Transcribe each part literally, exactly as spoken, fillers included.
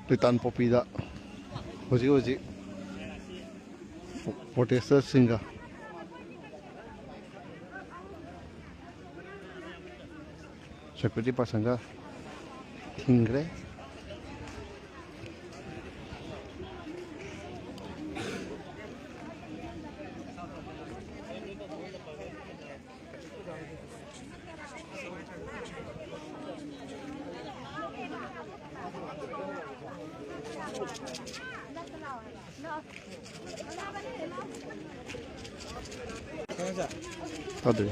ꯂꯤꯇꯥꯟ ꯄꯣꯄꯤꯗ ꯍꯧꯖꯤꯛ ꯍꯧꯖꯤꯛ ꯄ꯭ꯔꯣꯇꯦꯁꯇꯔꯁꯤꯡꯒ ꯁꯦꯀ꯭ꯌꯨꯔꯤꯇꯤ ꯄꯥꯔꯁꯟꯒ ꯊꯤꯡꯈ꯭ꯔꯦ꯫ ꯇꯥꯗ꯭ꯔꯤ꯫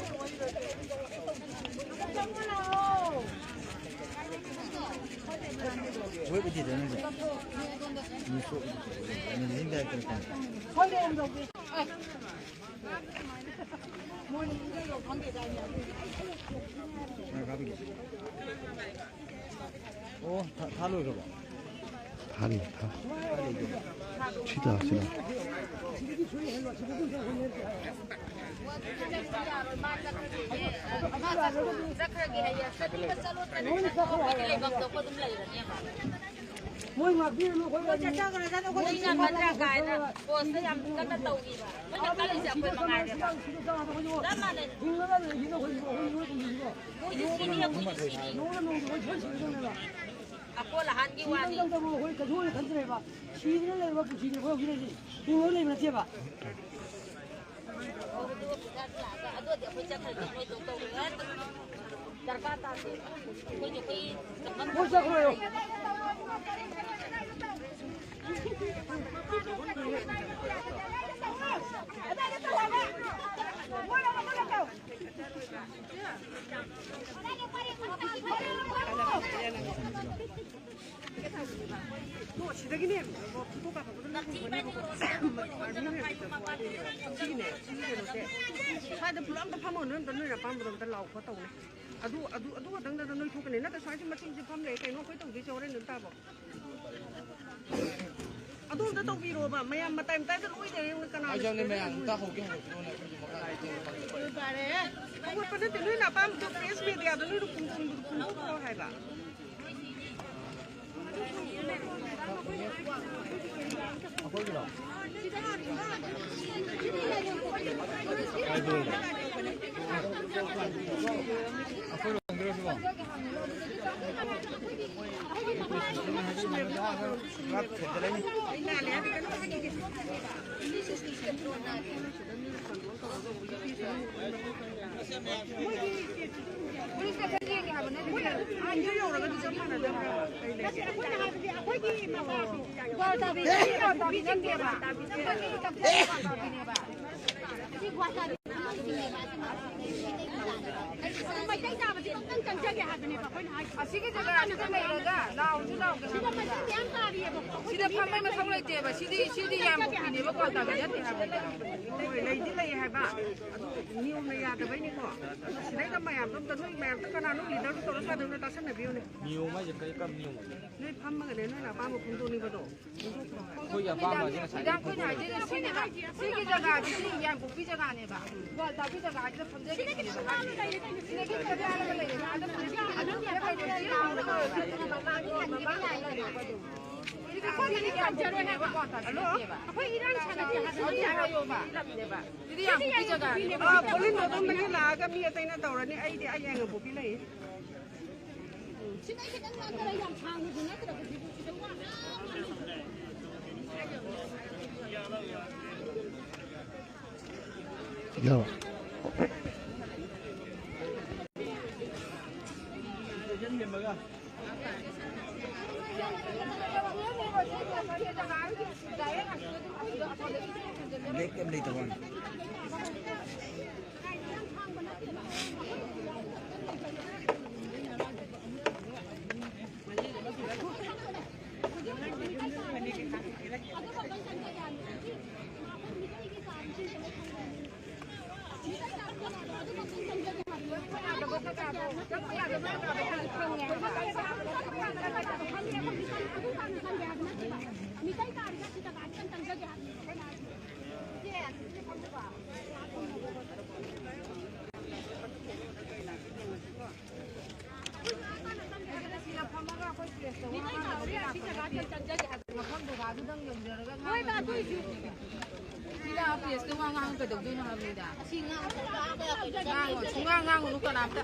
ꯑꯣ, ꯊꯥ, ꯊꯥ ꯂꯣꯏꯈ꯭ꯔꯕꯣ? ꯊꯥꯔꯤ, ꯊꯥ꯫ ꯁꯤꯗ, ꯁꯤꯗ꯫ ꯆꯠꯈ꯭ꯔꯒꯦ ꯍꯥꯏꯌꯦ꯫ ꯆꯠꯅꯤꯡꯕ ꯆꯠꯂꯣ, ꯆꯠꯅꯤꯡꯕ ꯆꯠꯂꯣ, ꯑꯩꯈꯣꯏꯒꯤ ꯂꯩꯐꯝ ꯊꯣꯛꯄ ꯑꯗꯨꯝ ꯂꯩꯔꯅꯦꯕ꯫ ꯃꯣꯏ ꯉꯥꯛꯄꯤꯔꯨꯅꯨ, ꯑꯩꯈꯣꯏ ꯃꯣꯏ ꯆꯠꯆꯈ꯭ꯔꯖꯥꯠꯅꯤ, ꯑꯩꯈꯣꯏ ꯃꯣꯏ ꯆꯠꯈ꯭ꯔꯖꯥꯠꯅꯤ꯫ ꯆꯠꯈ꯭ꯔꯖꯥꯠꯅꯤ ꯀꯥꯏꯅ ꯄꯣꯁꯇ ꯌꯥꯝ ꯀꯟꯅ ꯇꯧꯔꯤꯕ꯫ ꯃꯣꯏꯅ ꯀꯜꯂꯤꯁꯦ ꯑꯩꯈꯣꯏ ꯃꯉꯥꯏꯔꯦꯕ꯫ ꯆꯞ ꯃꯥꯟꯅꯩ꯫ ꯍꯤꯡꯉꯒ ꯂꯩꯔꯤꯅ ꯑꯩꯈꯣꯏ, ꯑꯩꯈꯣꯏ ꯃꯣꯏ ꯄꯨꯟꯁꯤꯁꯤꯀꯣ꯫ ꯃꯣꯏꯗꯤ ꯁꯤꯅꯤ, ꯑꯩꯈꯣꯏꯗꯤ ꯁꯤꯅꯤ꯫ ꯅꯣꯡꯃ ꯅꯣꯡꯃꯒꯤ ꯑꯩꯈꯣꯏ ꯁꯣꯏ ꯁꯤꯒꯗꯧꯅꯦꯕ꯫ ꯑꯀꯣꯜ ꯑꯍꯥꯟꯒꯤ ꯋꯥꯅꯤ꯫ ꯁꯤꯗꯪ ꯇꯧꯕ ꯑꯩꯈꯣꯏ ꯀꯩꯁꯨ ꯑꯣꯏꯅ ꯈꯟꯗ꯭ꯔꯦꯕ꯫ ꯁꯤꯗꯅ ꯂꯩꯔꯕ ꯄꯨꯟꯁꯤꯅꯦ ꯑꯩꯈꯣꯏ ꯍꯧꯖꯤꯛ ꯂꯩꯔꯤꯁꯦ꯫ ꯍꯤꯡꯉꯒ ꯂꯩꯕ ꯅꯠꯇꯦꯕ꯫ ꯑꯗꯨꯗꯤ ꯑꯩꯈꯣꯏ ꯆꯠꯈ꯭ꯔꯗꯤ ꯃꯣꯏꯗꯣ ꯇꯧꯔꯣꯏ꯫ ꯗꯔꯀꯥꯔ ꯇꯥꯗꯦ꯫ ꯑꯩꯈꯣꯏꯗꯤ ꯑꯩꯈꯣꯏ ꯆꯠꯐꯝ ꯃꯣꯏ ꯆꯠꯈ꯭ꯔꯣ ꯍꯥꯏꯌꯣ꯫ ꯁꯤꯗꯒꯤꯅꯦ, ꯐꯣꯇꯣ ꯀꯥꯞꯄꯛꯄꯗ ꯅꯪ ꯎꯕꯅꯦꯕꯀꯣ꯫ ꯑꯥꯔꯃꯤ ꯃꯌꯥꯝ ꯆꯠꯄ ꯋꯥꯅꯤ꯫ ꯁꯤꯒꯤꯅꯦ, ꯁꯤꯒꯤ ꯀꯩꯅꯣꯁꯦ꯫ ꯁ꯭ꯋꯥꯏꯗ ꯄꯨꯂꯞ ꯑꯝꯇ ꯐꯝꯃꯣ, ꯅꯣꯏ ꯑꯝꯇ ꯅꯣꯏ ꯑꯄꯥꯝꯕꯗꯣ ꯑꯝꯇ ꯂꯥꯎ ꯈꯣꯠ ꯇꯧꯅꯦ꯫ ꯑꯗꯨ, ꯑꯗꯨ, ꯑꯗꯨ ꯈꯛꯇꯪꯗ ꯅꯣꯏ ꯊꯣꯛꯀꯅꯤ꯫ ꯅꯠꯇ꯭ꯔ ꯁ꯭ꯋꯥꯏꯁꯤ ꯃꯆꯤꯟꯁꯤ ꯐꯝ ꯂꯩ꯫ ꯀꯩꯅꯣ ꯑꯩꯈꯣꯏ ꯇꯧꯗꯣꯏꯁꯦ ꯍꯣꯔꯦꯟ ꯑꯗꯨꯝ ꯇꯥꯕꯣ꯫ ꯑꯗꯨ ꯑꯝꯇ ꯇꯧꯕꯤꯔꯣꯕ꯫ ꯃꯌꯥꯝ ꯃꯇꯥꯏ ꯃꯇꯥꯏꯗ ꯂꯣꯏ ꯂꯩꯔꯦ꯫ ꯀꯅꯥ ꯑꯩ ꯆꯪꯗꯦ, ꯂꯩꯇ꯭ꯔꯦ? ꯃꯌꯥꯝ ꯑꯝꯇ ꯍꯧꯒꯦ ꯍꯧꯔꯛꯑꯣ꯫ ꯐꯔꯦ꯫ ꯍꯧꯒꯠꯄ ꯅꯠꯇꯦ, ꯅꯣꯏꯅ ꯑꯄꯥꯝꯕꯗꯣ ꯄ꯭ꯔꯦꯁ ꯃꯦꯗꯤꯌꯥꯗ ꯅꯣꯏꯅ ꯐꯣꯡꯗꯣꯛ-, ꯐꯣꯡꯗꯣꯛꯈ꯭ꯔꯣ ꯍꯥꯏꯕ꯫ ꯍꯥꯏꯕ꯫ ꯑꯁꯤꯒꯤ ꯖꯒꯥꯁꯤꯗ ꯂꯩꯔꯒ ꯂꯥꯎꯁꯨ ꯂꯥꯎꯗꯅ ꯁꯤꯗ ꯐꯝꯕꯩ ꯃꯊꯧ ꯂꯩꯇꯦꯕ꯫ ꯁꯤꯗꯤ, ꯁꯤꯗꯤ ꯌꯥꯝ ꯀꯨꯏꯅꯦꯕ ꯀ꯭ꯋꯥꯇꯥꯕꯤ ꯅꯠꯇꯦ ꯍꯥꯏꯕꯅꯤꯗ꯫ ꯍꯣꯏ, ꯂꯩꯗꯤ ꯂꯩ ꯍꯥꯏꯕ, ꯑꯗꯨ ꯅꯤꯌꯣꯝꯅ ꯌꯥꯗꯕꯩꯅꯤꯀꯣ꯫ ꯁꯤꯗꯩꯗ ꯃꯌꯥꯝꯗꯣ ꯑꯝꯇ, ꯅꯣꯏ ꯃꯌꯥꯝꯗꯣ ꯀꯅꯥꯅꯣ ꯂꯤꯗꯔꯗꯣ ꯇꯧꯔ ꯆꯥꯗꯣꯏꯅꯣ ꯇꯥꯁꯟꯅꯕꯤꯌꯨꯅꯦ꯫ ꯅꯤꯌꯣꯝ ꯍꯥꯏꯁꯦ ꯀꯔꯤ ꯀꯔꯝꯕ ꯅꯤꯌꯣꯝ ꯑꯣꯏꯗꯣꯏꯅꯣ? ꯅꯣꯏ ꯐꯝꯃꯒꯅꯦ, ꯅꯣꯏꯅ ꯑꯄꯥꯝꯕ ꯐꯣꯡꯗꯣꯛꯅꯤꯡꯕꯗꯣ ꯐꯣꯡꯗꯣꯛꯈ꯭ꯔꯣ꯫ ꯑꯩꯈꯣꯏꯒꯤ ꯑꯄꯥꯝꯕꯁꯦ ꯉꯁꯥꯏꯗꯒꯤ ꯃꯦꯗꯥꯝ, ꯑꯩꯈꯣꯏꯅ ꯍꯥꯏꯖꯔꯤꯁꯦ ꯁꯤꯅꯦꯕ, ꯁꯤꯒꯤ ꯖꯒꯥꯁꯤꯗꯤ ꯌꯥꯡꯄꯣꯛꯄꯤ ꯖꯒꯥꯅꯦꯕ, ꯀ꯭ꯋꯥꯇꯥꯕꯤ ꯖꯒꯥꯁꯤꯗ ꯐꯝꯖꯈꯤꯕꯅꯦꯕ꯫ ꯁꯤꯗꯒꯤ ꯈꯔ ꯂꯥꯜꯂꯒ ꯂꯩꯔꯦꯅ ꯑꯗꯨꯝ ꯁꯤꯗꯤ ꯑꯩꯈꯣꯏꯅꯗꯤ ꯀꯟꯖꯔꯣꯏ ꯍꯥꯏꯕ꯫ ꯀ꯭ꯋꯥꯇꯥꯕꯤ ꯅꯠꯇꯦꯕ꯫ ꯑꯩꯈꯣꯏ ꯏꯔꯥꯡ ꯁꯥꯒꯠꯀꯦ ꯍꯥꯏꯕ ꯍꯧꯖꯤꯛ ꯍꯥꯏꯌꯣꯕ꯫ ꯁꯤꯗꯤ ꯌꯥꯡꯄꯣꯛꯄꯤ ꯖꯒꯥꯅꯦꯕ꯫ ꯑ, ꯄꯣꯂꯤꯟ ꯔꯣꯗꯣꯝꯗꯒꯤ ꯂꯥꯛꯑꯒ ꯃꯤ ꯑꯇꯩꯅ ꯇꯧꯔꯅꯤ, ꯑꯩꯗꯤ ꯑꯩ ꯌꯥꯡꯄꯣꯛꯄꯤ ꯂꯩ꯫ ꯁꯤꯗꯩ ꯈꯤꯇꯪ ꯂꯥꯟꯊꯔ ꯌꯥꯝ ꯁꯥꯡꯅꯁꯨ ꯅꯠꯇ꯭ꯔꯕ ꯁꯤꯕꯨ ꯁꯤꯗ ꯋꯥ ꯉꯥꯡ ꯉꯥꯡ ꯌꯥꯔꯕ? ꯂꯦꯛ ꯀꯩꯝ ꯂꯩꯇꯕ ꯋꯥꯅꯤ꯫ ꯃꯐꯝ ꯖꯒꯥꯗꯨꯗꯪ ꯌꯧꯖꯔꯒ ꯍꯣꯏꯕ, ꯑꯗꯨ ꯑꯣꯏꯁꯨ꯫ ꯁꯤꯗ ꯄ꯭ꯔꯦꯁꯇ ꯋꯥ ꯉꯥꯡꯉ ꯀꯩꯗꯧꯗꯣꯏꯅꯣ ꯍꯥꯏꯕꯅꯤꯗ꯫ ꯑꯁꯤ ꯉꯥꯡ ꯉꯥꯡꯉꯣ, ꯁꯨꯡꯉꯥꯡ ꯉꯥꯡꯉꯨꯅꯨ ꯀꯅꯥꯝꯇ꯫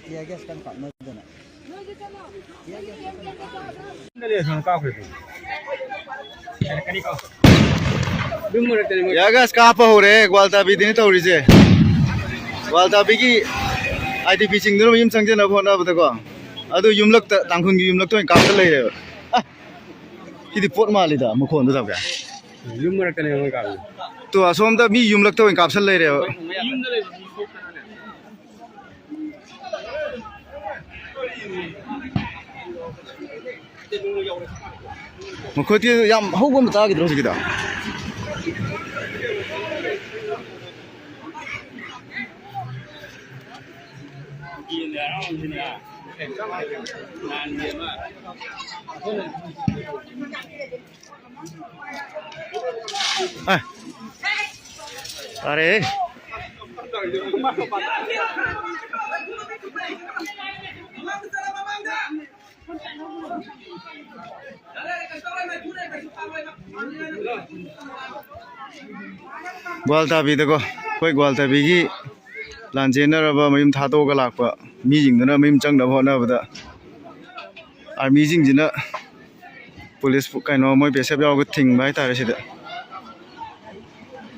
Tear gas ꯀꯟꯅ ꯀꯥꯞꯅꯗꯅ꯫ ꯌꯥꯒꯁ ꯀꯥꯞꯄ ꯍꯧꯔꯦ, ꯒ꯭ꯋꯥꯜꯇꯥꯕꯤꯗꯅꯤ ꯇꯧꯔꯤꯁꯦ꯫ ꯒ꯭ꯋꯥꯜꯇꯥꯕꯤꯒꯤ IDP ꯁꯤꯡꯗꯨꯅ ꯃꯌꯨꯝ ꯆꯪꯖꯅꯕ ꯍꯣꯠꯅꯕꯗꯀꯣ, ꯑꯗꯨ ꯌꯨꯝꯂꯛꯇ, ꯇꯥꯡꯈꯨꯜꯒꯤ ꯌꯨꯝꯂꯛꯇ ꯑꯣꯏꯅ ꯀꯥꯞꯇ ꯂꯩꯔꯦꯕ꯫ ꯑ, ꯁꯤꯗꯤ ꯄꯣꯠ ꯃꯥꯜꯂꯤꯗ, ꯃꯈꯣꯟꯗꯨ ꯇꯧꯒꯦ꯫ ꯌꯨꯝ ꯃꯔꯛꯇꯅꯦ ꯃꯣꯏ ꯀꯥꯞꯄꯤ꯫ ꯇꯣ, ꯑꯁꯣꯝꯗ ꯃꯤ ꯌꯨꯝꯂꯛꯇ ꯑꯣꯏꯅ ꯀꯥꯞꯁꯜ ꯂꯩꯔꯦꯕ꯫ ꯌꯨꯝꯗ ꯂꯩꯕ ꯃꯤ ꯁꯣꯛꯇꯅꯅꯦ꯫ ꯃꯈꯣꯏꯗꯤ ꯌꯥꯝ ꯍꯧꯕ ꯑꯃ ꯇꯥꯈꯤꯗ꯭ꯔꯣ ꯍꯧꯖꯤꯛꯀꯤꯗꯣ? ꯑꯦ, ꯇꯥꯔꯦ꯫ ꯒ꯭ꯋꯥꯜꯇꯥꯕꯤꯗꯀꯣ, ꯑꯩꯈꯣꯏ ꯒ꯭ꯋꯥꯜꯇꯥꯕꯤꯒꯤ ꯂꯥꯟꯖꯦꯟꯅꯔꯕ ꯃꯌꯨꯝ ꯊꯥꯗꯣꯛꯑꯒ ꯂꯥꯛꯄ ꯃꯤꯁꯤꯡꯗꯨꯅ ꯃꯌꯨꯝ ꯆꯪꯅꯕ ꯍꯣꯠꯅꯕꯗ ꯑꯥꯔꯃꯤꯁꯤꯡꯁꯤꯅ ꯄꯨꯂꯤꯁ ꯀꯩꯅꯣ ꯃꯣꯏ ꯕꯤ ꯑꯦꯁ ꯑꯦꯐ ꯌꯥꯎꯔꯒ ꯊꯤꯡꯕ ꯍꯥꯏꯇꯥꯔꯦ ꯁꯤꯗ꯫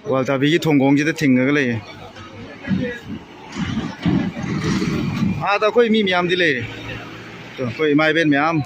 ꯒ꯭ꯋꯥꯜꯇꯥꯕꯤꯒꯤ ꯊꯣꯡꯈꯣꯡꯁꯤꯗ ꯊꯤꯡꯉꯒ ꯂꯩꯌꯦ꯫ ꯑꯥꯗ ꯑꯩꯈꯣꯏ ꯃꯤ ꯃꯌꯥꯝꯗꯤ ꯂꯩꯔꯦ꯫ ꯑꯗꯣ ꯑꯩꯈꯣꯏ ꯏꯃꯥ ꯏꯕꯦꯟ ꯃꯌꯥꯝ꯫